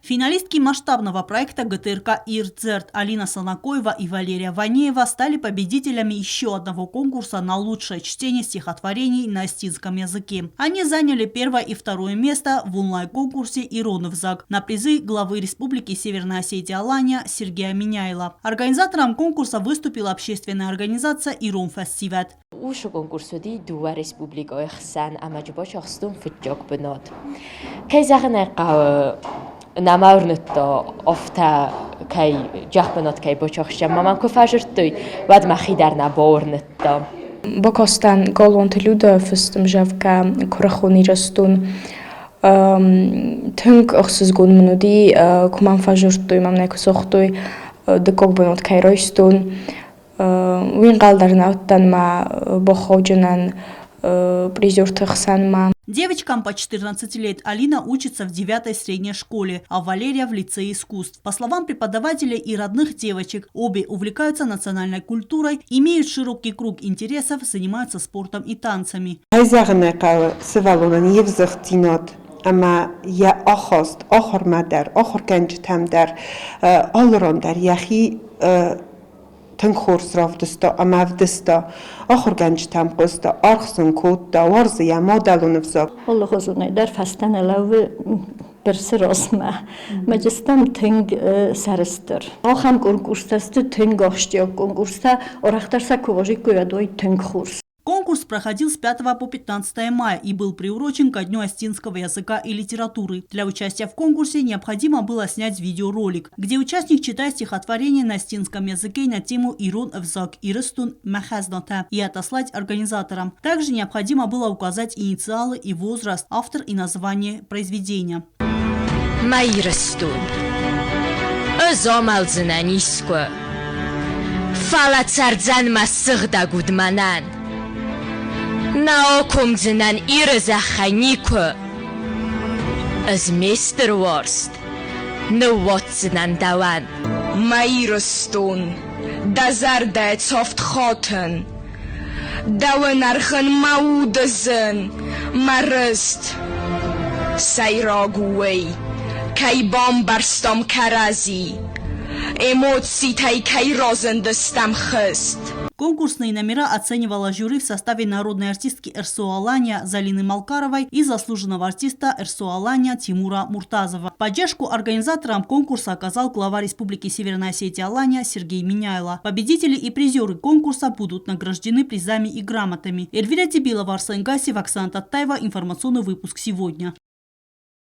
Финалистки масштабного проекта ГТРК «Ирдзерт» Алина Санакоева и Валерия Ванеева стали победителями еще одного конкурса на лучшее чтение стихотворений на осетинском языке. Они заняли первое и второе место в онлайн-конкурсе «Ирон ӕвзаг» на призы главы Республики Северная Осетия Алания Сергея Меняйло. Организатором конкурса выступила общественная организация «Ирон фӕсивӕд». Уыцы конкурс уыди дыууӕ республикӕйы хсӕн ӕмӕ Джыбачахстон фыццаг бынат. Кӕй зӕгъын ӕй хъӕуы, нӕма уырныдта, афтӕ кӕй джахбынат кӕй бацахстам. Мӕ мӕм куы фӕзырдтой, уӕд мӕхи дӕр нӕ бауырныдта. Бакастӕн Галуанты Людӕ фыст ӕмдзӕвгӕ «Куырыхон Ирыстон». Тынг ӕхсызгон мын уыди, куы мӕм фӕзырдтой, мӕм нӕ куы загътой, дыккаг бынат кӕй райстон. Уый ӕнхъӕл дӕр нӕ уыдтӕн мӕ бохъауджынӕн призерты хсӕнмӕ. Девочкам по 14 лет. Алина учится в 9 средней школе, а Валерия в лицее искусств. По словам преподавателей и родных девочек, обе увлекаются национальной культурой, имеют широкий круг интересов, занимаются спортом и танцами. Кӕй зӕгъын ӕй хъӕуы, сывӕллонӕн йе взыгъддзинад ӕмӕ йӕ ахаст ахуырмӕ дӕр, ахуыргӕнджытӕм дӕр, алыран дӕр йӕхи тынг хорз равдыста ӕмӕ ӕвдыста, ахуыргӕнджытӕм хъуыста, аргъ сын кодта, уарзы йӕ мадӕлон ӕвзаг. Алыхуызонӕй дӕр фӕстӕ нӕ лӕууы бырсы размӕ. Мӕ тынг сӕрыстыр. Ахӕм конкурстӕ сты тынг ахсджиаг конкурстӕ, арӕхдӕр сӕ куы уазиккой, уӕд уой тынг хорз. Конкурс проходил с 5 по 15 мая и был приурочен ко Дню осетинского языка и литературы. Для участия в конкурсе необходимо было снять видеоролик, где участник читает стихотворение на осетинском языке на тему «Ирон ӕвзаг Ирыстон мӕ хӕзнатӕ» и отослать организаторам. Также необходимо было указать инициалы и возраст, автор и название произведения. Мӕ Ирыстон, ӕз амӕлдзынӕн искуы, Фӕлӕ цӕрдзӕн мӕ сыгъдӕг уд мӕнӕн. Нӕ акомдзынӕн Иры зӕххӕй никуы. Ӕз ме стыр уарзт ныууадздзынӕн дӕуӕн. Мӕ Ирыстон, дӕ зӕрдӕ цавд хатын, Дӕуӕн ӕрхын мӕ уды зын, мӕ рыст. Сӕйраг у уый, кӕй бамбӕрстам кӕрӕдзи, Эмоцитӕй кӕй разындыстӕм хызт. Конкурсные номера оценивала жюри в составе народной артистки РСО «Алания» Залины Малкаровой и заслуженного артиста РСО «Алания» Тимура Муртазова. Поддержку организаторам конкурса оказал глава Республики Северная Осетия Алания Сергей Меняйло. Победители и призеры конкурса будут награждены призами и грамотами. Эльвира Тибилова, Арсен Гасев, Оксана Таттаева. Информационный выпуск сегодня.